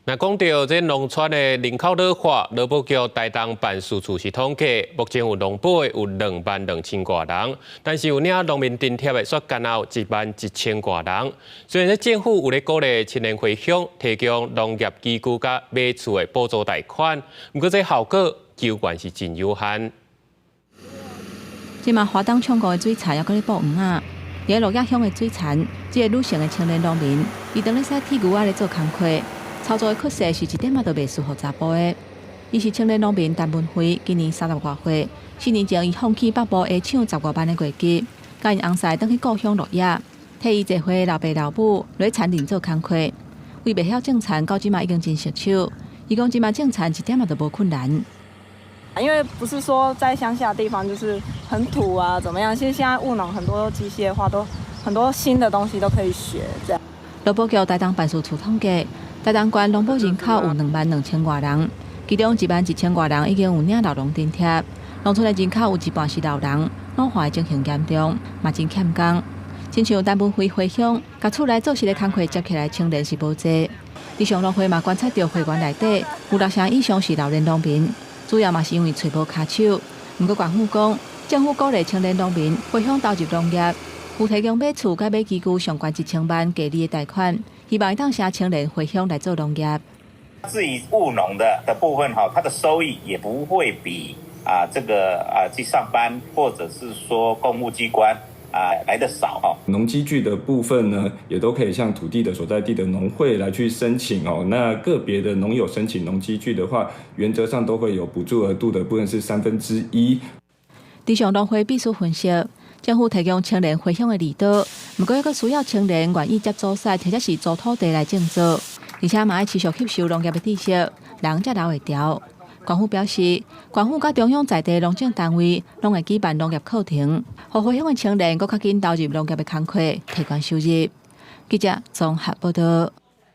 若講著這農村的人口老化，勞保局台東辦事處是統計，目前有農保的有22,000外人，但是有領農民津貼的煞干焦有11,000外人。雖然政府有咧鼓勵青年回鄉提供農業機具佮買厝的補助貸款，毋過這效果猶原是真有限。這馬華東唱歌的水田猶閣咧播黃仔，佇鹿野鄉的水田，這个女性的青年農民，伊當咧駛鐵牛仔咧做工課。操作的曲線是一點仔都袂輸予查埔的。伊是青年農民陳文輝，今年30外歲。4年前，伊放棄北部鞋廠10外萬的月給，佮𪜶翁婿轉去故鄉鹿野，替伊濟歲老爸老母來田裡做工課。為袂曉種田，到這馬已經真熟手。伊講這馬種田一點仔都無困難。因為不是說在鄉下地方就是很土啊，怎麼樣？其實現在務農很多機械化，都很多新的東西都可以學。這樣。勞保局台東辦事處統計，台東縣農保人口有22,000外人，其中1萬1千外人已經有領老農津貼。農村的人口有一半是老人，老化的情形嚴重，嘛真欠工。親像陳文輝回鄉，共厝內做實的工課接起來，青年是無濟。佇上農會嘛觀察著會員內底有六成以上是老年農民，主要嘛是因為揣無跤手。毋過縣府講，政府鼓勵青年農民回鄉投入農業，有提供買厝佮買機具上懸1000萬低利的貸款，希望會當吸青年回鄉來做農業。至於務農的部分哈，它的收益也不會比啊這個啊去上班或者是說公務機關啊來得少哈。農機具的部分呢，也都可以向土地的所在地的農會來去申請哦。那個別的農友申請農機具的話，原則上都會有補助額度的部分是1/3。佇上農會秘書分析，政府提供青年回鄉的利多，毋過猶閣需要青年願意接祖產或者是租土地來種作，而且嘛愛持續吸收農業的知識，人才留會牢。縣府表示，縣府佮中央在地農政單位攏會舉辦農業課程，予回鄉的青年閣較緊投入農業的工課，提懸收入。記者綜合報導。